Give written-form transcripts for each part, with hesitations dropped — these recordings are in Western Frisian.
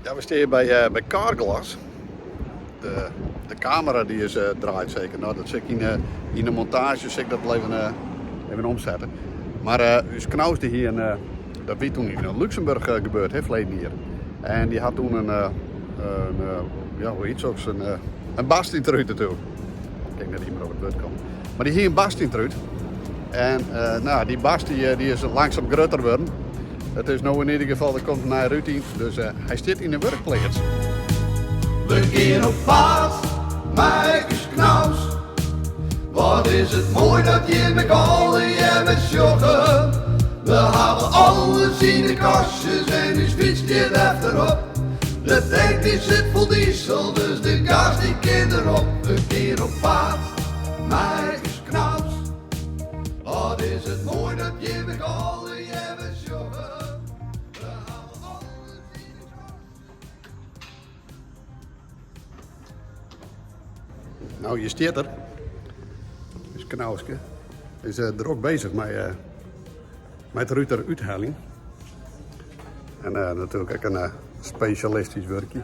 Ja, we stean by, by Carglass. De, de kamera die is draaid seker. No, dat sil ik yn, yn de montaazje sil ik dat wol even, even omsette. Mar ús Knaus die hie in, dat wie toen yn Luxemburg gebeurd, hè, ferleden jier. En dy hat toen in, ja, hoe hjit soks, in barst yn it rút natuerlik. Ik kin net mear op it wurd komme. Mar dy hie in barst yn it rút. En no, dy barst dy is langsum grutter wurden. It is no yn ieder gefal, der komt in nij rút yn, dus hy stiet yn de wurkpleats. We gean op paad mei ús Knaus. Wat is it moai dat jim ek allegear sjogge. We hawwe alles yn de kastjes en ús fyts stiet efterop. De tank dy sit fol diesel, dus de gas dy kin derop. We gean op paad mei ús Knaus. Wat is it moai dat jim ek allegear sjogge. We hawwe alles yn de kastjes. No, hjir stiet er. Ús Knauske is drok beuzich mei it rút derút heljen. En natuerlik ek in spesjalistysk wurkje.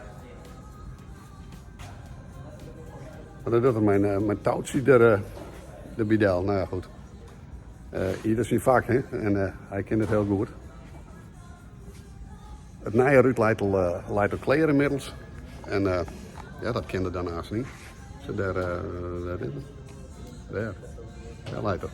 Mar dat docht er mei in toutsje derby del. No ja, goed. Ieder syn fak, hè? En hy kin it hiel goed. It nije rút leit al klear ynmiddels. En ja, dat kin der dan aanst yn. Sa dêr, dêr is it. Dêr. Dêr leit er.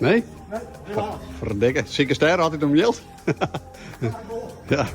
Nee? Ferdikke. Sikest dêr altyd om jild? Ja.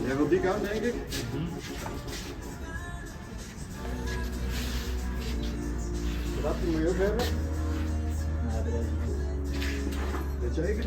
Jij wil die kant, denk ik? Dat moet je ook hebben. Weet zeker?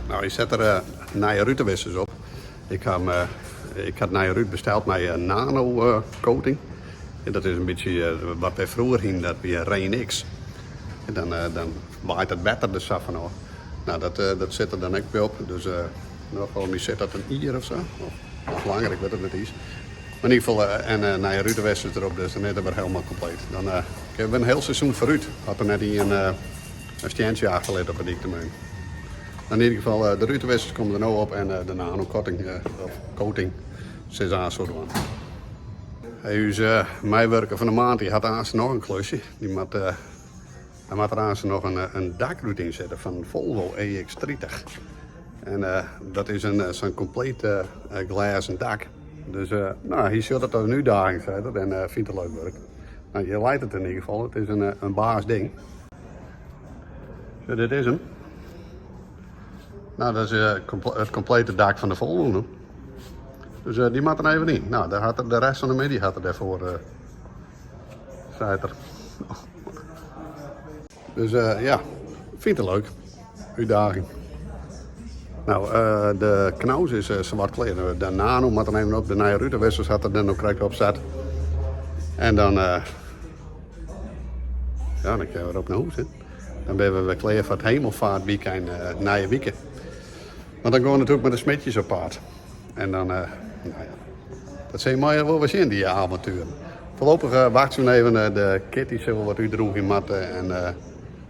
Nou, je zet er nije rutenwissers op. Ik ha 'm, ik ha nije rút besteld mei in nano coating. En dat is in bytsje wat wy froeger hienen, dat wie Rain X. En dan waait it wetter der sa fan ôf. Nou, dat sit der dan ek by op. Dus nou, folgens my sit dat in jier of sa. Of noch langer, ik wit it net iens. Mar yn ieder gefal, en nije rutenwissers derop, dus dan is it wer hielendal kompleet. Dan kinne we in hiel seizoen foarút, as der net ien in stientsje achterlit op 'e dyk te meun. Yn ieder gefal, de rutenwissers komme der no op en de nanocoating, of coating, sis aan zo dwaan. Hey, ús meiwurker fan de maand dy hat aanst noch in klusje. Dy moat, hy moat der aanst noch in dakrút yn sette fan Volvo EX30. En dat is sa'n kompleet glêzen dak. Dus nou, hy sjocht it as in útdaging, seit er, en fynt it leuk wurk. Nou, hjir leit it yn ieder gefal. It is in baas ding. Zo, dit is 'm. Nou, dat is it komplete dak fan de Volvo no. Dus dy moat der even yn. Nou, dêr hat er de rest fan de middei hat er dêrfoar, seit er. Dus ja, fynt er leuk. Útdaging. Nou, de Knaus is sawat klear. De Nano moat der even op. De nije rutenwissers hat er der no krekt op set. En dan, ja, dan kinne we wer op nei hûs. Hè. Dan binne we wer klear foar it hemelvaartweekend nije wike. Want dan gean we natuerlik mei de Smitjes op paad. En dan, nou ja, dat sil je mei wol wer sjen, dy avontueren. Foarlopich wachtsje we even, de Kitty sil wol wat útdroegje moatte. En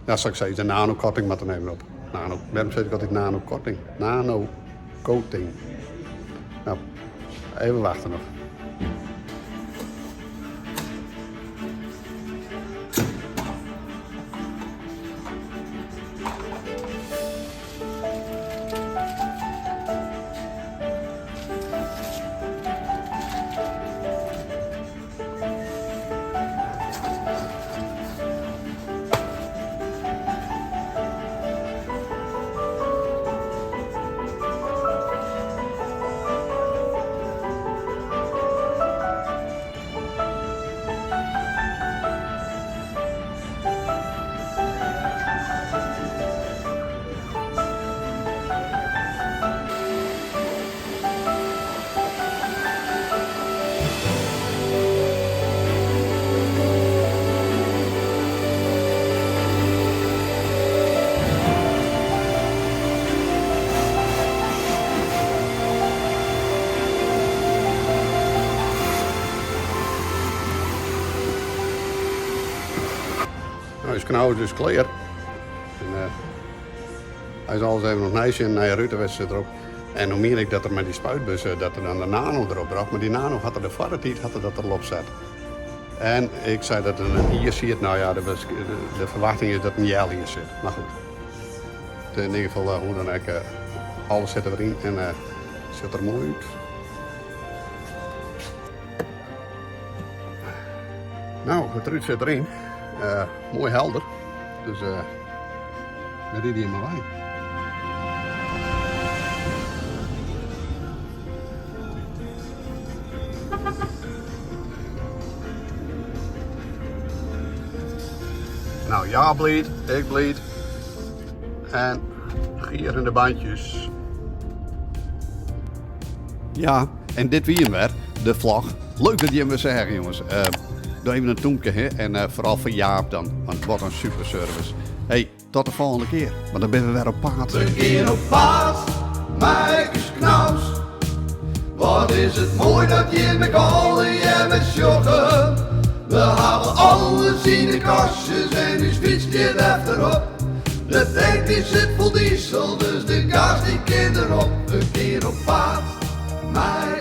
ja, sa't ik sei, de nanocoating moat der even op. Nano, wêrom sis ik altyd nanocoating? Nanocoating. Nou, even wachte noch. Nou, ús Knaus is dus klear. En, uh, hy is alles even noch neisjen, nije rutenwissers sit derop. En no mien ik dat er mei dy spuitbus eh, dat er dan de nano derop brocht, mar dy nano hat er de foarre tiid hat er dat der op set. En ik sei dat er in jier siet, nou ja, de, de ferwachting is dat in healjier sit. Mar goed. Yn ieder gefal, eh, hoe dan ek, eh, alles sit der wer yn en uh, sjocht der moai út. Nou, it rút sit deryn. Uh, moai helder. Dus uh, we ride hjir mar wei. Nou, ja bliid, ik bliid. En gierende bandjes. Ja, en dit wie him wer, de vlog. Leuk dat jim wer seagen, jonges. Uh, doe even in dúmke, hè? En uh, foaral foar Jaap dan, want wat in super service. Hey, tot de folgjende kear, want dan binne we wer op paad. We gean op paad, mei ús Knaus. Wat is it moai dat jim ek allegear sjogge. We hawwe alles yn de kastjes en ús fyts stiet efterop. De tank dy sit fol diesel, dus de gas dy kin derop. We gean op paad, mei